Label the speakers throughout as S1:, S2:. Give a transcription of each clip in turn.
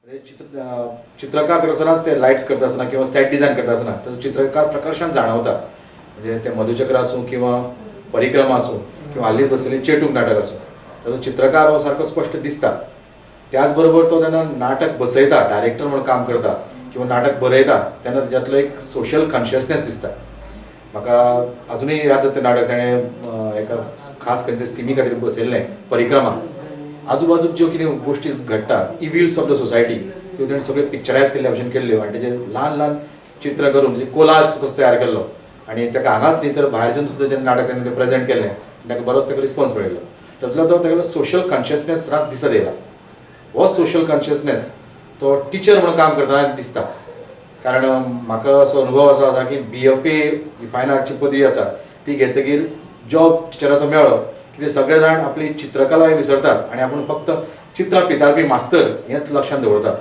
S1: म्हणजे चित्रकार ताका सदांच ते लायट्स करता आसतना किंवा सेट डिझायन करता आसतना ताचो चित्रकार प्रकर्शान जाणवता. म्हणजे ते मधुचक्र आसूं किंवा परिक्रमा आसूं किंवा हालींच बसयल्लें चेटूक नाटक आसूं, ताचो चित्रकार हो सारको स्पश्ट दिसता. त्याच बरोबर तो जेन्ना नाटक बसयता, डायरेक्टर म्हणून काम करता किंवा नाटक बरयता तेन्ना तेज्यांतलो एक सोशल कॉन्शियसनेस दिसता. म्हाका अजुनूय याद जाता तें नाटक ताणें एका खास खंयच्या स्किमी खातीर बसयल्लें, परिक्रमा. आजूबाजूक ज्यो कितें गोश्टी घडटा, इविल्स ऑफ the society, त्यो ताणें सगळ्यो पिक्चरायज केल्ल्या भशेन केल्ल्यो आनी तेजे ल्हान ल्हान चित्र करून तेजे कोलाज कसो तयार केल्लो आनी ताका हांगाच न्ही तर भायरच्यान सुद्दां जेन्ना नाटक ताणें तें प्रेजेंट केल्लें ताका बरोच ताका रिस्पॉन्स मेळिल्लो. तातूंतलो तो तागेलो सोशल कॉन्शियसनेस सदांच दिसत येयला. हो सोशल कॉन्शियसनेस तो टिचर म्हणून काम करतना दिसता. कारण म्हाका असो अनुभव असो आसा की BFA fine आर्टची पदवी आसा ती घेतकीर जॉब टिचराचो मेळ्ळो की ते सगळे जाण आपली चित्रकला विसरतात आनी आपूण फक्त चित्रां पितारपी मास्तर हेंच लक्षांत दवरतात.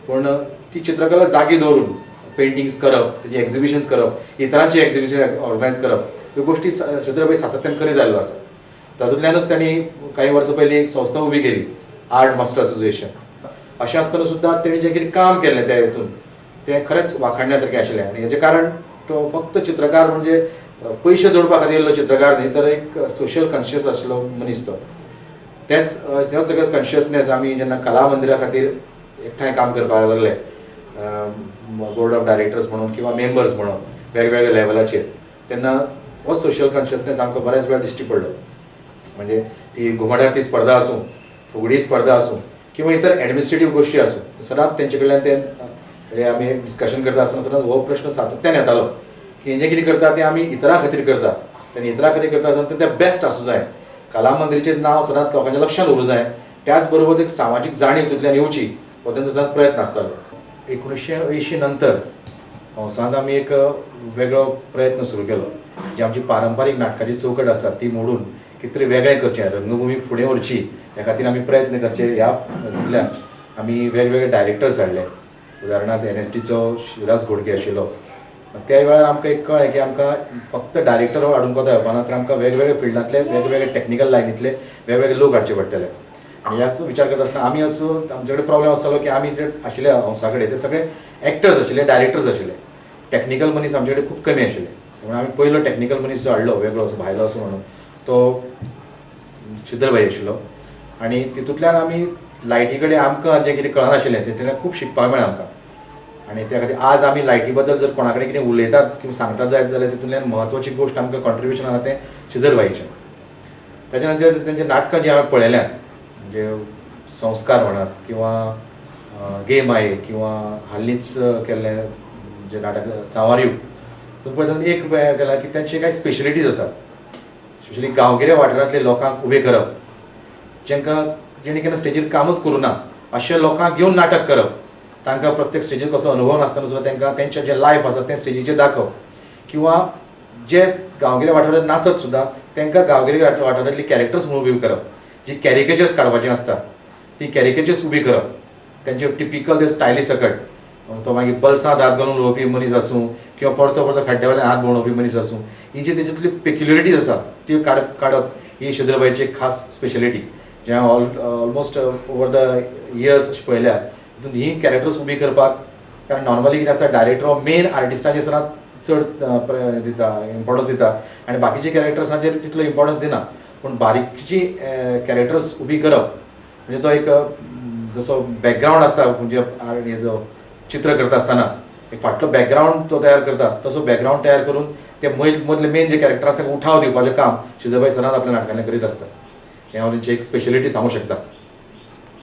S1: पूण ती चित्रकला जागी दवरून पेंटिंग्स करप, तेजी एक्झिबिशन्स करप, इतरांची एक्झिबिशन ऑर्गनायज करप, ह्यो गोश्टी श्रीधरभाई सातत्यान करीत आयिल्लो आसा. तातूंतल्यानच तांणी कांय वर्सां पयलीं एक संस्था उबी केली, आर्ट मास्टर असोसिएशन. अशें आसतना सुद्दां तेणी जें कितें काम केल्लें त्या हितून तें खरेंच वाखाणण्या सारकें आशिल्लें. आनी हेजें कारण तो फक्त चित्रकार म्हणजे पयशे जोडपा खातीर येयल्लो चित्रकार न्ही, तर एक सोशल कॉन्शियस आशिल्लो मनीस तो. तेच तेच सगळे कॉन्शियसनेस आमी जेन्ना कला मंदिरा खातीर एकठांय काम करपाक लागले, बोर्ड ऑफ डायरेक्टर्स म्हणून किंवा मेंबर्स म्हणून वेगवेगळ्या लेवलाचेर, तेन्ना हो सोशल कॉन्शियसनेस आमकां बऱ्याच वेळार दिश्टी पडलो. म्हणजे ती घुमट आरती स्पर्धा आसूं, फुगडी स्पर्धा आसूं किंवा इतर एडमिनिस्ट्रेटीव गोश्टी आसूं, सदांच तेंचे कडल्यान ते म्हणजे आमी डिस्कशन करता आसतना सदांच हो प्रश्न सातत्यान येतालो की हें जें कितें करता तें आमी इतरां खातीर करता, आनी इतरां खातीर करता आसतना तें बेस्ट आसूं जाय. कला मंदिराचें नांव सदांच लोकांच्या लक्षांत उरूं जाय, त्याच बरोबर एक सामाजीक जाणीव तितूंतल्यान येवची हो तेंचो सदांच प्रयत्न आसतालो. 1980 नंतर हंसांत आमी एक वेगळो प्रयत्न सुरू केलो. जी आमची पारंपारीक नाटकाची चौकट आसा ती मोडून कितें तरी वेगळें करचें, रंगभुमी फुडें व्हरची ह्या खातीर आमी प्रयत्न करचे. ह्या हितूंतल्यान आमी वेगवेगळे डायरेक्टर्स हाडले. उदाहरणार्थ NSDचो शिवदास घोडके आशिल्लो. त्या वेळार आमकां एक कळ्ळें की आमकां फक्त डायरेक्टर हाडून कोता येवपाना, तर आमकां वेगवेगळे फिल्डांतले वेगवेगळे टॅक्निकल लायनींतले वेगवेगळे लोक हाडचे पडटले. आनी ह्याचो विचार करता आसतना आमी असो आमचे कडेन प्रॉब्लेम आसतालो की आमी जे आशिल्ले हंसा कडेन ते सगळे एक्टर्स आशिल्ले, डायरेक्टर्स आशिल्ले, टॅक्निकल मनीस आमचे कडेन खूब कमी आशिल्ले. म्हणून आमी पयलो टॅक्निकल मनीस जो हाडलो वेगळो असो भायलो असो म्हणून तो श्रीधरभाई आशिल्लो. आनी तितूंतल्यान आमी लायटी कडेन आमकां जें कितें कळनाशिल्लें तितूंतल्यान खूब शिकपाक मेळ्ळें आमकां. आनी त्या खातीर आज आमी लायटी बद्दल जर कोणा कडेन कितें उलयतात किंवा सांगतात जायत जाल्यार तितूंतल्यान म्हत्वाची गोश्ट आमकां कॉन्ट्रिब्युशन आसा तें श्रीधरभाईचें. ताच्या नंतर तेंची नाटकां जीं हांवें पळयल्यांत, म्हणजे संस्कार म्हणात किंवा गे माये किंवा हालींच केल्लें जें नाटक सांवारयूग, तितून पळयतना एक केलां की तेंचे कांय स्पेशलिटीज आसात. स्पेशली गांवगिऱ्या वाठारांतले लोकांक उबे करप, जेंकां जेणी केन्ना स्टेजीर कामूच करूं ना अशे लोकांक घेवन नाटक करप, तांकां प्रत्येक स्टेजीर कसलो अनुभव नासतना सुद्दां तांकां तेंचें जें लायफ आसा तें स्टेजीचेर दाखोवप, किंवा जे गांवगिऱ्या वाठारांत नासत सुद्दां तांकां गांवगिऱ्या वाठारांतली कॅरेक्टर्स म्हणून उबी करप, जी कॅरिकेचर्स काडपाची आसता ती कॅरिकेचर्स उबी करप, तेंचे टिपिकल ते स्टायली सकट, तो मागीर बल्सांत हात घालून उलोवपी मनीस आसूं किंवा परतो परतो खड्ड्या वयल्यान हात भोंवडावपी मनीस आसूं, ही जी तेच्यातली पेक्युलरिटीज आसा त्यो काडप ही श्रीधरभाईची एक खास स्पेशलिटी. जें हांवें ऑलमोस्ट ओवर the years पळयल्या तितून ही कॅरेक्टर्स उबी करपाक, कारण नॉर्मली कितें आसता डायरेक्टर हो मेन आर्टिस्टाचेर सदांच चड दिता, इम्पॉर्टन्स दिता आनी बाकीचे कॅरेक्टर्सांचेर तितलो इम्पॉर्टन्स दिना. पूण बारीकची कॅरेक्टर्स उबी करप म्हणजे तो एक जसो बॅकग्रावंड आसता, म्हणजे हेजो चित्र करता आसतना एक फाटलो बॅकग्रावंड तो तयार करता, तसो बॅकग्रावंड तयार करून ते मदले मेन जे कॅरेक्टर आसा ताका उठाव दिवपाचें काम श्रीधरभाई सदांच आपल्या नाटकांनी करीत आसता. हें हांव तेंची एक स्पेशलिटी सांगूंक शकता.